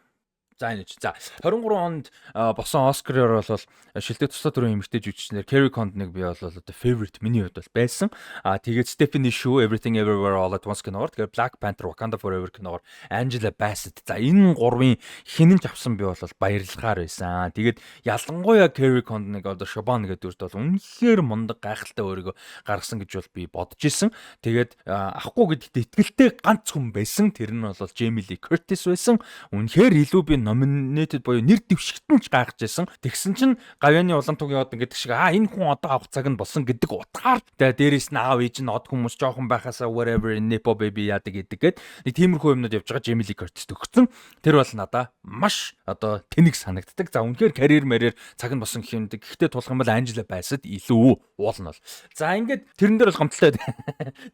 За, энэ ч. За, 23 онд босон Оскараар бол шилдэг тусдаа дүрийн эмэгтэй жүжигчнэр Kerry Condon-ыг би бол одоо favorite миний хувьд бол байсан. А тэгээд Stephanie Hsu Everything Everywhere All at Once киногоор, тэгээд Black Panther Wakanda Forever киногоор Angela Bassett. За, энэ гурвын хэн нь ч авсан би бол баярлахаар байсан. Тэгээд ялангуяа Kerry Condon-ыг одоо Siobhan гэдэг дүрт бол үнэхээр мундаг, гайхалтай өөрийгөө гаргасан гэж бол би бодож исэн. Тэгээд авахгүй гэдэгт итгэлтэй ганц хүн байсан. Тэр нь бол Jamie Lee Curtis байсан. Үнэхээр илүү би nominated буюу нэр дэвшигтэн ч гайхаж байсан. Тэгсэн чинь гавьяаны улам туг яваад гэдэг шиг энэ хүн одоо авах цаг нь болсон гэдэг утгаар, тэгээ дээрэс нь аав ээж нь од хүмүүс жоохон байхасаа whatever, nepo baby яадаг гэдэг гээд нэг тиймэрхүү юмнууд явж байгаа, Jamie Lee Curtis төгссөн. Тэр бол надаа маш одоо тэнэг санагддаг. За, үнэхээр карьер марьер цаг нь болсон гэх юм. Гэхдээ тулах юм бол Angela Bassett илүү уулна бол. За, ингээд тэрэн дээр бол гомдолтой.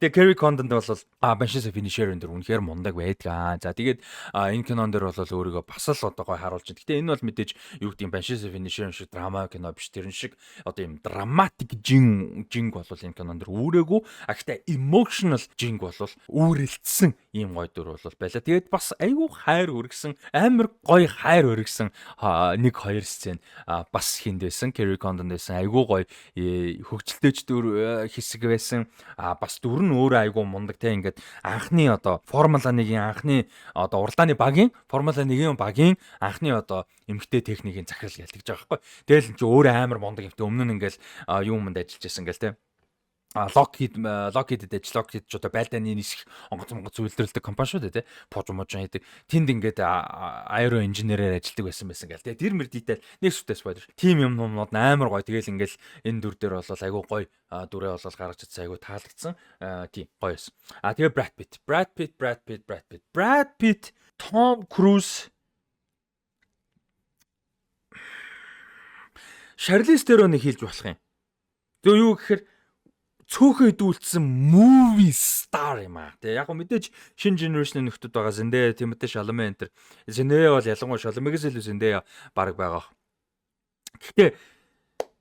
Тэгээ Kerry Condon бол Banshees of Inisherin дээр үнэхээр мундаг байдгаа. За, тэгээд энэ кинон дээр бол өөрийгөө бас л одоо гой харуулж байна. Гэтэ энэ бол мэдээж юу гэдэг юм, Banshees of Inisherin шиг драма кино биш. Тэрэн шиг одоо юм dramatic жинг бол энэ кинон дээр үүрээгүй. А гэтэ emotional жинг бол үүрэлдсэн ийм гой дүр бол байлаа. Тэгээд бас айгүй хайр өргөсөн, амар гой хайр өргөсөн нэг хоёр сцен бас хинд байсан. Kerry Condon байсан. Айгүй гой хөгжилтэйч дүр хэсэг байсан. А бас дүр нь өөрөө айгүй мундаг те, ингээд анхны одоо Формула 1-ийн анхны одоо уралдааны багийн, Формула 1-ийн багийн анхны одоо эмэгтэй техникийн захирал гэлтэж байгаа байхгүй. Тэгэл чи өөрөө амар мундаг эмэгтэй, өмнө нь ингээл юу юмд ажиллаж байсан ингээл те, Lockheed-д ажил, Lockheed ч одоо байлдааны нисэх онгоц монгоц үйлдвэрлэдэг компани шүү дээ, тий. Пууж мужин хийдэг. Тэнд ингээд аэро инженерээр ажилладаг байсан байсан гэл, тий. Тэр мэр detail нэг сүтээ spoiler. Тим юм юмнууд амар гоё. Тэгэл ингээл энэ дүр дээр бол айгүй гоё дүрээ бол гаргаж ирсэн, айгүй таалагдсан. Тийм гоё байсан. А тэгээ Brad Pitt. Brad Pitt, Brad Pitt, Brad Pitt. Brad Pitt, Tom Cruise, Charlize Theron-ыг хийлж болох юм. Зөв юу гэхээр цөөхөн хэдүүлсэн movie star юм аа. Тэгээ яг мэдээж шинэ generation-ы нөхдүүд байгаа, Zendaya, Timothée Chalamet энэ төр. Zendaya бол ялангуяа Chalamet-гээс илүү Zendaya баг байгаа. Гэхдээ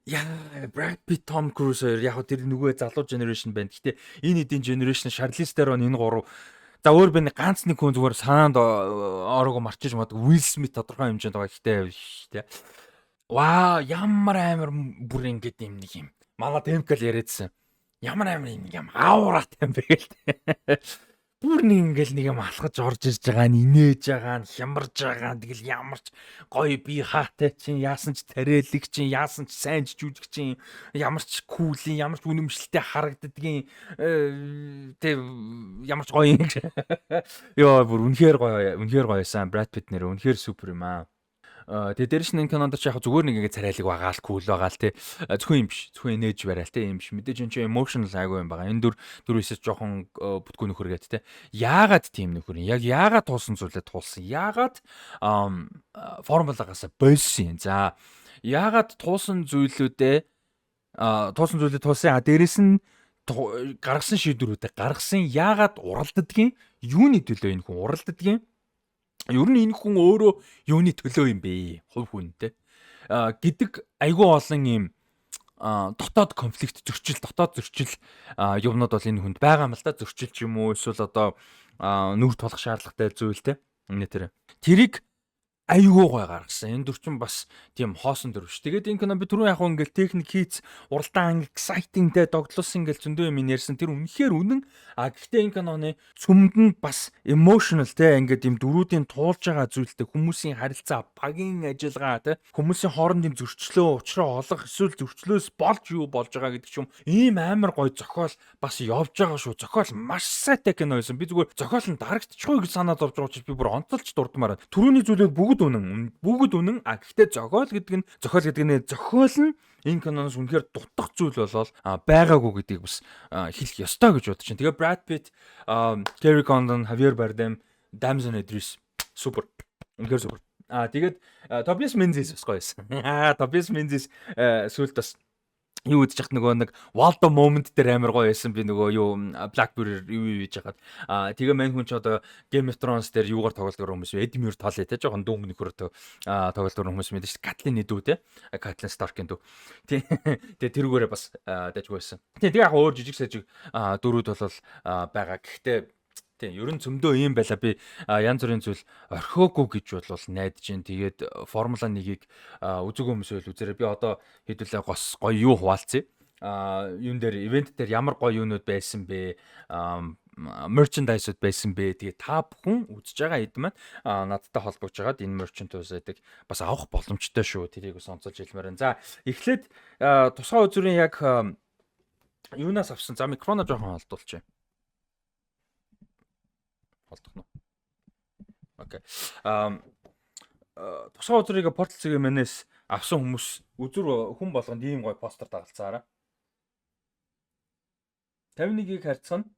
яа, Brad Pitt, Tom Cruise хоёр яг тэр нөгөө залуу generation байна. Гэхдээ энэ эдийн generation Charlize Theron, энэ гурав. За, өөр би ганц нэг хүн зүгээр санаанд ороогоо марчиж магадгүй, Will Smith тодорхой хэмжээнд байгаа. Гэхдээ тэ. Вау, ямар амар бүр ингэж юм нэг юм. Манай Темкал яриадсан. Ямар амар юм юм ауратай юм бэ гэл. Бүр нэг ингээл нэг юм алхаж орж ирж байгаа нь, инээж байгаа нь, хямарж байгаа нь, тэгэл ямар ч гоё би хаатай чинь, яасан ч тариалэг чинь, яасан ч сайн ч жүжиг чинь, ямар ч cool ийн, ямар ч үнэмшилтэй харагддгийн тэ, ямар ч гоё юм. Йоо, бүр үнэхээр гоё, үнэхээр гоё байсан. Brad Pitt нэр үнэхээр супер юм аа. Тэгээ дээрэс нь энэ кинонд ч яг зүгээр нэг ингээ царайлаг байгаа л, cool байгаа л те, зөвхөн юм биш. Зөвхөн инээж барайл те, юм биш. Мэдээж энэ чинь emotional айгүй юм байгаа. Энэ дүр дүр эсэс жоохон бүтгүү нөхөр гээд те. Яагаад тийм нөхөр юм? Яг яагаад туулсан зүйлээ туулсан? Яагаад формулагаас болсон юм? За, яагаад туулсан зүйлүүдээ туулсан зүйлээ туулсан. А дээрэс нь гаргасан шийдвэрүүдээ гаргасан. Яагаад уралддгийн? Юуны төлөө энэ хүн уралддгийн? Ер нь энэ хүн өөрөө юуны төлөө юм бэ? Хувь хүнтэй. А гэдэг айгүй олон юм дотоод конфликт, зөрчил, дотоод зөрчил юмнууд бол энэ хүнд байгаа юм л да. Зөрчил ч юм уу, эсвэл одоо нүүр тулах шаардлагатай зүйл те. Энэ тэр. Тэрийг айгүй гой гаргасан. Энэ дүр чинь бас тийм хоосон дүр биш. Тэгээд энэ кино би түрүүн яг ингээл техник хийц, уралдаан, exciting тэй догтлуулсан ингээл зөндөө юм ярьсан. Тэр үнэхээр үнэн. А гэхдээ энэ киноны цөмд нь бас emotional те, ингээд юм дүрүүдийн туулж байгаа зүйлтэй, хүмүүсийн харилцаа, багийн ажиллагаа те, хүмүүсийн хоорондын зөрчлөө, учраа олох, эсвэл зөрчлөөс болж юу болж байгаа гэдэг ч юм. Ийм амар гой зохиол бас явж байгаа шүү. Зохиол маш сайтай кино байсан. Би зүгээр зохиол нь дарагдчихгүй гэж санаад зовж байгаа учраас би бүр онцолж дурдмаар. Түрүүний зүйлүүд бүгд үнэн. Бүгд үнэн. А гэхдээ зохиол гэдэг нь зохиол гэдэг нь зохиол нь энэ киноноос үнэхээр дутах зүйл болол байгаагүй гэдгийг бас хэлэх ёстой гэж бодож байна. Тэгээ Brad Pitt, Kerry Condon, Javier Bardem, Damson Idris супер. Үнэхээр супер. А тэгээд Tobias Menzies бас гоё байсан. Аа, Tobias Menzies сүлд бас юу үзэж хат нөгөө нэг Waldo moment дээр амар гоё байсан. Би нөгөө юу Blackbeard юу хийж хахад тэгээ мань хүн ч одоо Game of Thrones дээр юугаар тоглодог хүмүүс вэ? Edmure Tully те, жоохон дүүнг нөхөр тоглодог хүмүүс мэдэн шүү. Catelyn дүү те. Catelyn Stark-ын дүү. Тий. Тэгээ тэрүүгээрээ бас дажгүй байсан. Тий, тэгээ яг өөр жижиг сажиг дүрүүд бол байгаа. Гэхдээ Тийм, ер нь зөмдөө ийм байла, би янз бүрийн зүйл орхиогүй гэж бол найдаж байна. Тэгээд Формула 1-ийг үзээгүй хүмүүс байл үзээрэй. Би одоо хэдүүлээ гос гоё юу хуваалцъя. Юун дээр, event дээр ямар гоё юунууд байсан бэ? Merchandise-ууд байсан бэ? Тэгээ та бүхэн үзэж байгаа хэд маань надтай холбогдож байгаад энэ merchandise-ыг бас авах боломжтой шүү. Тэрийг бас онцолж хэлмээр байна. За, эхлээд тусгай үзүүрийн яг юунаас авсан? За, микрофоноо жоохон холдуулчих. Холдох нь. Okay. Тусгай үзүүрийг Portal цэгийн мэнээс авсан хүмүүс үзүр хүн болгонд ийм гоё постэр дагалцаараа. 51-ийг харьцах нь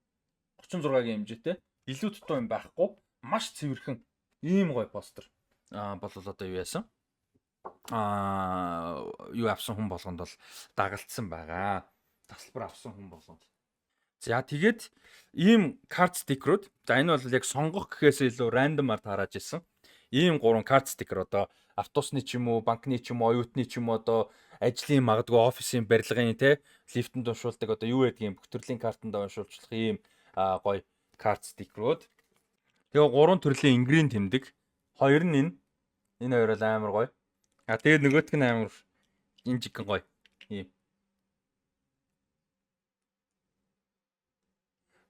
36-гийн хэмжээтэй, илүү дутуу юм байхгүй, маш цэвэрхэн ийм гоё постэр бол одоо юу яасан? Юу авсан хүн болгонд бол дагалдсан байгаа. Тасалбар авсан хүн болгонд. За, тэгээд ийм card sticker-ууд. За, энэ бол яг сонгох гэхээс илүү random аар тарааж ирсэн. Ийм гурван card sticker одоо автобусны ч юм уу, банкны ч юм уу, оюутны ч юм уу, одоо ажлын, магадгүй офисын барилгын те лифтэнд уншуулдаг, одоо юу гэдгийг, бүх төрлийн картанд уншуулчих ийм гоё card sticker-ууд. Тэгээ гурван төрлийн энгэрийн тэмдэг. Хоёр нь энэ. Энэ хоёр бол амар гоё. А тэгээд нөгөөх нь амар жинжигхэн гоё. Ийм.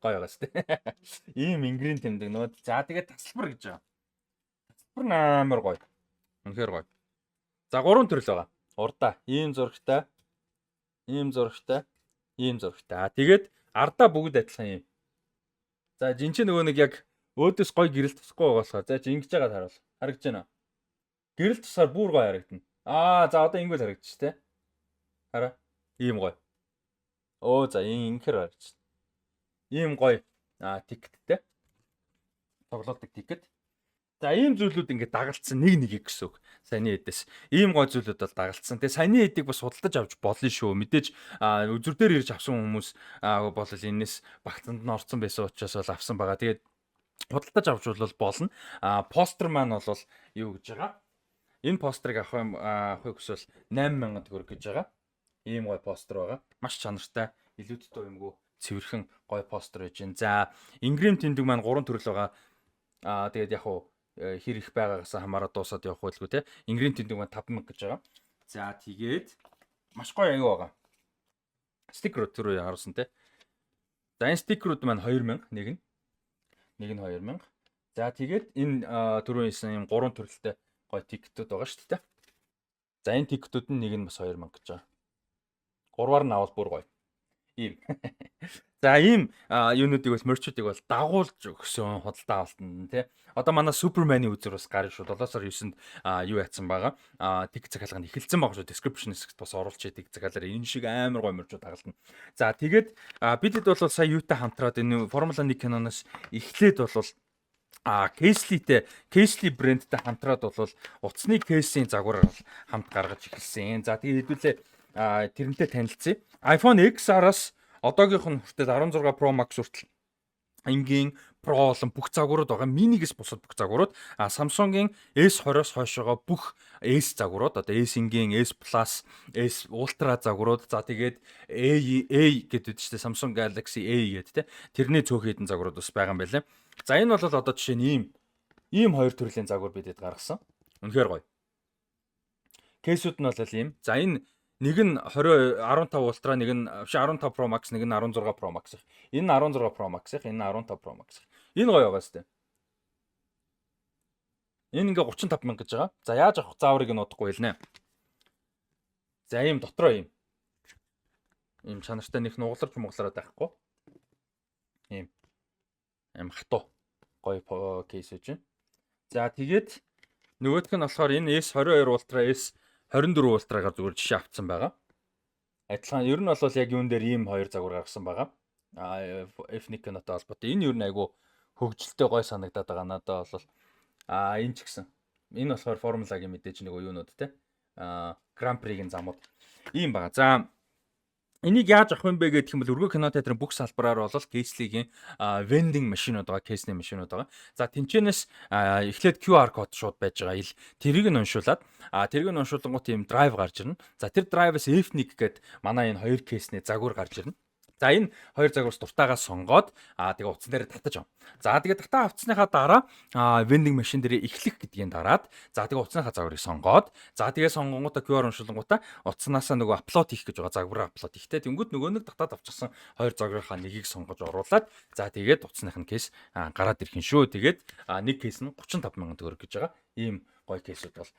Гоё байгаа шүү дээ. Ийм энгэрийн тэмдэг нүүд. За, тэгээд тасалбар гэж байгаа. Тасалбар нь амар гоё. Үнэхээр гоё. За, гурван төрөл байгаа. Урдаа ийм зурагтай, ийм зурагтай, ийм зурагтай. А тэгээд ардаа бүгд адилхан ийм. За, жинчээ нөгөө нэг яг өөдөөс гоё гэрэл тусахгүй байгаа болохоор за, чи ингэж байгаа харуул. Харагдаж байна уу? Гэрэл тусаар бүр гоё харагдана. Аа, за, одоо ингэж харагдчих те. Хараа. Ийм гоё. Өө, за, ийм ингэхэр харагдчих. Ийм гоё ticket тэй. Тоглолдог ticket. За, ийм зүйлүүд ингээд дагалдсан нэг нэгийг гэсэн үг. Саяны эдээс. Ийм гой зүйлүүд бол дагалдсан. Тэгээ саяны эдийг бас худалдаж авч болно шүү. Мэдээж үзүр дээр ирж авсан хүмүүс бол энэс багцанд нь орцсон байсан учраас бол авсан байгаа. Тэгээд худалдаж авч бол болно. Постэр маань бол юу гэж байгаа? Энэ постерыг авах юм авахыг хүсвэл 8000 төгрөг гэж байгаа. Ийм гой постэр байгаа. Маш чанартай, илүү дутуу юмгүй, цэвэрхэн гой постэр байж байна. За, энгэрийн тэмдэг маань гурван төрөл байгаа. Тэгээд яг уу хэр их байгаагаас хамаарат дуусаад явах байлгүй те. Энгэрийн тэмдэг маань 5000 гэж байгаа. За, тэгээд маш гоё аюу байгаа. Стикерүүд түрүү харуулсан те. За, энэ стикерүүд маань 2000 нэг нь. Нэг нь 2000. За, тэгээд энэ түрүү хэлсэн юм гурван төрөлтэй гоё ticket үүд байгаа шүү дээ. За, энэ ticket үүд нь нэг нь бас 2000 гэж байгаа. Гурваар нь авал бүр гоё. Ийм. За, ийм юунуудыг бол merch үүдийг бол дагуулж өгсөн худалдаа авалтанд тий. Одоо манай Суперманы үзэр бас гарна шүү. 7 сарын 9-нд юу яатсан байгаа. Ticket захиалга нь эхэлсэн байгаа шүү. Description хэсэгт бас оруулчих ticket захиалгаар энэ шиг амар гоё merch үүд дагалдана. За, тэгээд бидэд бол сая юутай хамтраад энэ Формула 1 киноноос эхлээд бол Casely-тэй, Casely брэндтэй хамтраад бол утасны case ийн загвараар бол хамт гаргаж эхэлсэн. За, тэгээд хэдүүлээ тэрнтэй танилцъя. iPhone XR-аас одоогийнх нь хүртэл 16 Pro Max хүртэл энгийн, Pro болон бүх загварууд байгаа. Mini-гээс бусад бүх загварууд, Samsung-ийн S20-оос хойшоогоо бүх S загварууд, одоо S энгийн, S Plus, S Ultra загварууд, за тэгээд A A гэдэг чинь Samsung Galaxy A гэдэг те. Тэрний цөөх хэдэн загварууд бас байгаа юм байлаа. За, энэ бол одоо жишээ нь ийм хоёр төрлийн загвар бидэд гаргасан. Үнэхээр гоё. Case үүд нь бол ийм. За, энэ нэг нь 20 15 Ultra, нэг нь биш, 15 Pro Max, нэг нь 16 Pro Max. Энэ нь 16 Pro Max, энэ нь 15 Pro Max. Энэ гоё байгаа сте. Энэ ингээ 35 мянга гэж байгаа. За, яаж авах зааврыг нь удахгүй хэлнэ. За, ийм дотроо ийм. Ийм чанартай, нэг нугаларч муглараад байхгүй. Ийм. Ийм хатуу гоё case гэж байна. За, тэгээд нөгөөх нь болохоор энэ S22 Ultra, S24 Ultra-гаар зүгээр жишээ авцсан байгаа. Адилхан ер нь бол яг юун дээр ийм хоёр загвар гаргасан байгаа. F1 кинотой холбоотой. Энэ ер нь айгу хөгжилтэй гой санагдаад байгаа надад бол энэ ч гэсэн. Энэ болохоор формулагийн мэдээж нөгөө юунууд те. Гран При-гийн замууд ийм байгаа. За, энийг яаж авах юм бэ гэх юм бол Өргөө кино театрын бүх салбараар бол Casely-гийн vending машинууд байгаа, case ний машинууд байгаа. За, тэнчэнээс эхлээд QR код шууд байж байгаа ил. Тэрийг нь уншуулад тэрийг нь уншуулангуут ийм drive гарч ирнэ. За, тэр drive-аас F1 гээд манай энэ хоёр case ний загвар гарч ирнэ. За, энэ хоёр загвараас дуртайгаа сонгоод тэгээ утсан дээр татаж ав. За, тэгээ татаа авцсныхаа дараа vending machine дээр эхлэх гэдгийг дараад, за, тэгээ утасныхаа загварыг сонгоод, за, тэгээ сонгонгуудаа QR уншуулангуудаа утаснаасаа нөгөө upload хийх гэж байгаа загвараа upload хийхтэй. Тэнгүүд нөгөө нэг татаад авчихсан хоёр загварынхаа нэгийг сонгож оруулаад, за, тэгээд утасных нь case гараад ирэх юм шүү. Тэгээд нэг case нь 35 мянган төгрөг гэж байгаа. Ийм гоё case үүд бол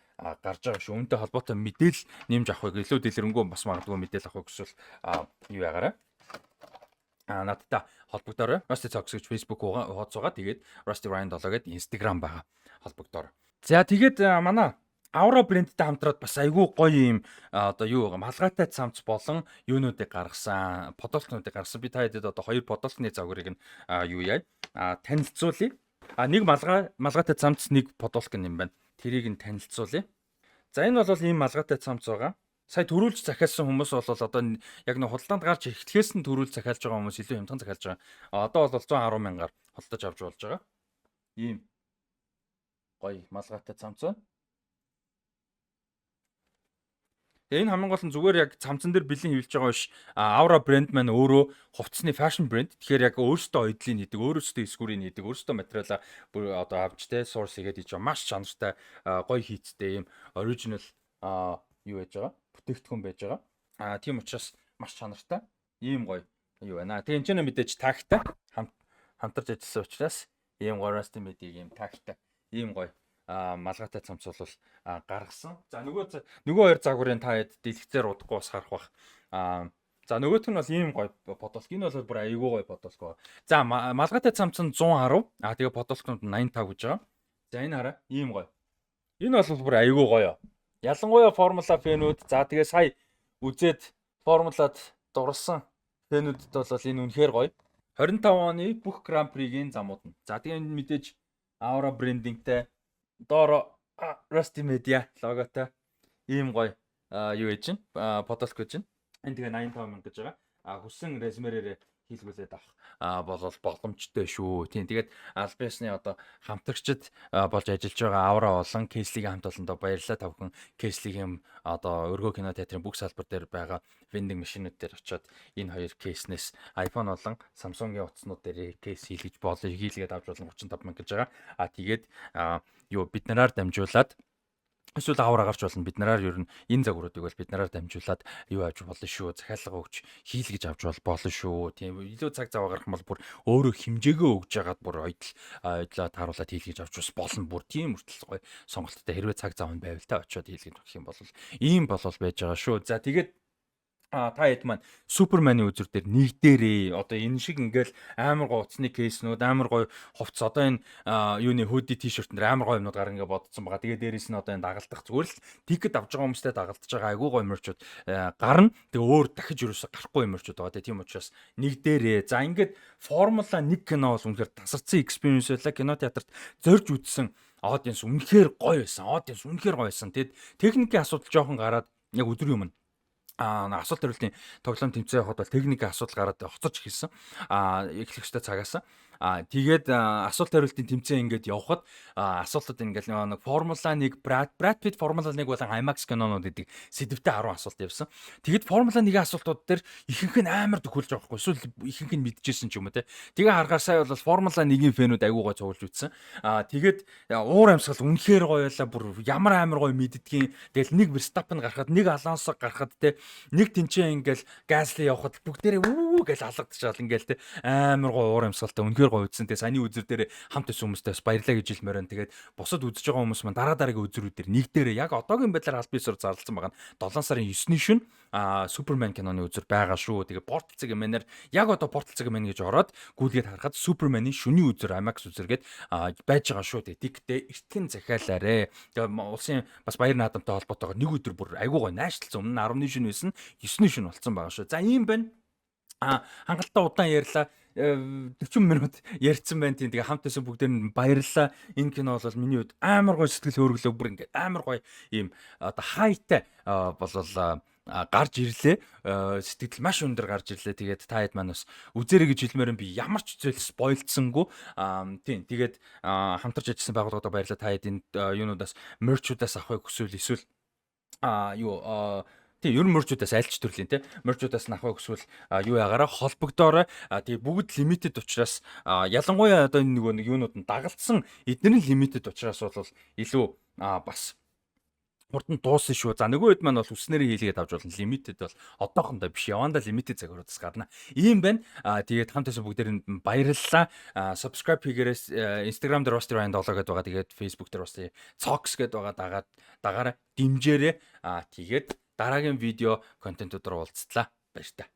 гарч байгаа шүү. Үүнтэй холбоотой мэдээлэл нэмж авахыг, илүү дэлгэрэнгүй бас магадгүй мэдээлэл авахыг хүсвэл юу ягаарай, надтай холбогдоорой. Rusty Talks гэж Facebook хуудас байгаа. Тэгээд Rusty Ryan 7 гэдэг Instagram байгаа. Холбогдоорой. За, тэгээд манай Aura брэндтэй хамтраад бас айгүй гоё юм одоо юу байгаа, малгайтай цамц болон юунуудыг гаргасан, подолкнуудыг гаргасан. Би та хэдэд одоо хоёр подолкны загварыг нь юу яа танилцуулъя. Нэг малгайтай цамц, нэг подолк юм байна. Тэрийг нь танилцуулъя. За, энэ бол ийм малгайтай цамц байгаа. Сая төрүүлж захиалсан хүмүүс бол одоо яг нэг худалдаанд гарч эхлэхээс нь төрүүлж захиалж байгаа хүмүүс илүү хямдхан захиалж байгаа. Одоо бол 110 мянгаар худалдаж авч болж байгаа. Ийм гоё малгайтай цамц байна. Тэгээ энэ хамгийн гол нь зүгээр яг цамцан дээр бэлэн хэвлэж байгаа биш. Aura брэнд маань өөрөө хувцсны fashion брэнд. Тэгэхээр яг өөрөөсөө оёдлыг хийдэг, өөрөөсөө эсгүүрийг хийдэг, өөрөөсөө материалаа бүр одоо авч те source хийгээд хийж байгаа. Маш чанартай, гоё хийцтэй ийм original юу байж байгаа? Бүтээгдэхүүн байж байгаа. Тийм учраас маш чанартай. Ийм гоё юу байна. Тэгээ энэ ч мэдээж tag тай хамтарч ажилласан учраас ийм гоё Rusty Media ийм tag тай ийм гоё малгайтай цамц бол гаргасан. За, нөгөө хоёр загварын та хэд дэлгэцээр удахгүй бас харах бах. За, нөгөөх нь бол ийм гоё подолк. Энэ бол бүр айгүй гоё подолк. За, малгайтай цамц нь 110. Тэгээ подолкнууд 85 гэж байгаа. За, энэ хараа, ийм гоё. Энэ бол бүр айгүй гоё. Ялангуяа формула fan үүд, за, тэгээ сая үзээд формулад дурлсан fan үүдэд бол энэ үнэхээр гоё. 25 оны бүх Гран Пригийн замууд нь. За, тэгээ энэ мэдээж Aura branding тэй, доороо Rusty Media логотой ийм гоё юу яж чинь подолк гэж чинь. Энэ тэгээ 85 мянга гэж байгаа. Хүссэн размерээрээ хийлгүүлээд авах болол боломжтой шүү. Тийм, тэгээд аль биесны одоо хамтрагчид болж ажиллаж байгаа Aura болон Casely-ийн хамт олондоо баярлалаа. Та бүхэн Casely-ийн одоо Өргөө кино театрын бүх салбар дээр байгаа vending machine-үүд дээр очиод энэ хоёр case нээс iPhone болон Samsung-ийн утаснууд дээр case хийлгэж болно. Хийлгээд авч болно, 35 мянга гэж байгаа. Тэгээд юу бид нараар дамжуулаад эсвэл аваар гарч болно. Бид нараар ер нь энэ загваруудыг бол бид нараар дамжуулаад юу авч болно шүү. Захиалга өгч хийлгэж авч болно шүү. Тийм, илүү цаг зав гарах юм бол бүр өөрөө хэмжээгөө өгж яагаад бүр ойдлоо тааруулаад хийлгэж авч бас болно. Бүр тийм хүртэл гоё сонголттой, хэрвээ цаг зав нь байвал та очиод хийлгэж өгөх юм бол ийм болол байж байгаа шүү. За, тэгээд та хэд маань Суперманы үзүр дээр нэг дээрээ одоо энэ шиг ингээл амар гоё утасны case нүүд, амар гоё хувцас, одоо энэ юуны hoodie, t-shirt нэр амар гоё юмнууд гар ингээ бодсон байгаа. Тэгээ дээрээс нь одоо энэ дагалдах, зүгээр л ticket авч байгаа хүмүүстэй дагалдаж байгаа айгүй гоё merch үүд гарна. Тэгээ өөр дахиж ерөөсө гарахгүй merch үүд байгаа. Тийм учраас нэг дээрээ. За, ингээд Формула 1 кино бол үнэхээр тасарсан experience байлаа. Кино театрт зорж үзсэн audience үнэхээр гоё байсан. Audience үнэхээр гоё байсан. Тэгэд техникийн асуудал жоохон гараад яг өдрийн өмнө асуулт хариултын тоглоом тэмцээн явахад бол техникийн асуудал гараад хоцорч эхэлсэн. Эхлэх ёстой цагаас. Тэгээд асуулт хариултын тэмцээн ингээд явхад асуултууд ингээд нэг Формула 1, Brad Pitt, Формула 1 болон IMAX кинонууд гэдэг сэдвтэй 10 асуулт явсан. Тэгээд Формула 1-ийн асуултууд дээр ихэнх нь амар төхөөлж байгаа байхгүй. Эсвэл ихэнх нь мэдчихсэн ч юм уу те. Тэгээ харахаар сая бол Формула 1-ийн fan үүд айгуу гой цуглаж үтсэн. Тэгээд уур амьсгал үнэхээр гоё байлаа. Бүр ямар амар гоё мэддгийн. Тэгэл нэг Verstappen гарахад, нэг Alonso гарахад те, нэг тэнцээ ингээл Gasly явхад бүгдээрээ үү гэж алгадчихвал ингээл те, амар гоё уур амьсгалтай үнэхээр гоё үзсэн. Тэгээ саяны үзэр дээр хамт байсан хүмүүстээ бас баярлалаа гэж хэлмээр байна. Тэгээд бусад үзэж байгаа хүмүүс маань дараа дараагийн үзрүүдээр нэг дээрээ яг одоогийн байдлаар аль биесээр зарласан байгаа нь 7 сарын 9-ний шөнө Супермен киноны үзэр байгаа шүү. Тэгээ Portal цэг mn-ээр яг одоо Portal цэг mn гэж ороод гүйлгээд харахад Суперменийн шөнийн үзэр IMAX үзэр гээд байж байгаа шүү. Тэгээ ticket ээ эртхэн захиалаарэ. Тэгээ улсын бас баяр наадамтай холбоотойгоор нэг өдөр бүр айгуу гоё найшлцсан. Өмнө нь 10-ны шөнө байсан, 9-ний шөнө болсон байгаа шүү. За, ийм байна. Хангалттай удаан ярьлаа. 40 минут ярьсан байна тийм. Тэгээ хамт байсан бүгдээр нь баярлалаа. Энэ кино бол миний хувьд амар гоё сэтгэл хөөрглөө, бүр ингээд амар гоё ийм одоо хайтай болол гарч ирлээ. Сэтгэл маш өндөр гарч ирлээ. Тэгээд та хэд маань бас үзээрэй гэж хэлмээр би ямар ч зүйл spoil дсангүй. Тийм. Тэгээд хамтарч ажилласан байгууллагуудаа баярлалаа. Та хэд энэ юунуудаас, merch уудаас авахыг хүсвэл эсвэл юу Тийм, ер нь merch үүдээс аль ч төрлийн те merch үүдээс нь авах хүсвэл юу ягаараа холбогдоорой. Тэгээ бүгд limited учраас, ялангуяа одоо энэ нөгөө нэг юунууд нь дагалдсан эдгээр нь limited учраас бол илүү бас хурдан дууссан шүү. За, нөгөө хэд маань бол үснэрээ хийлгээд авч болно. Limited бол одоохондоо биш. Явандаа limited загваруудаас гарна. Ийм байна. Тэгээд хамт байсан бүгдээрэнд баярлалаа. Subscribe хийгээрээс, Instagram дээр Rusty Ryan 7 гэдээ байгаа. Тэгээд Facebook дээр бас Cox гэдээ байгаа. Дагаад дагаараа дэмжээрэй. Тэгээд дараагийн видео контентуудаар уулзтлаа. Баяр таа.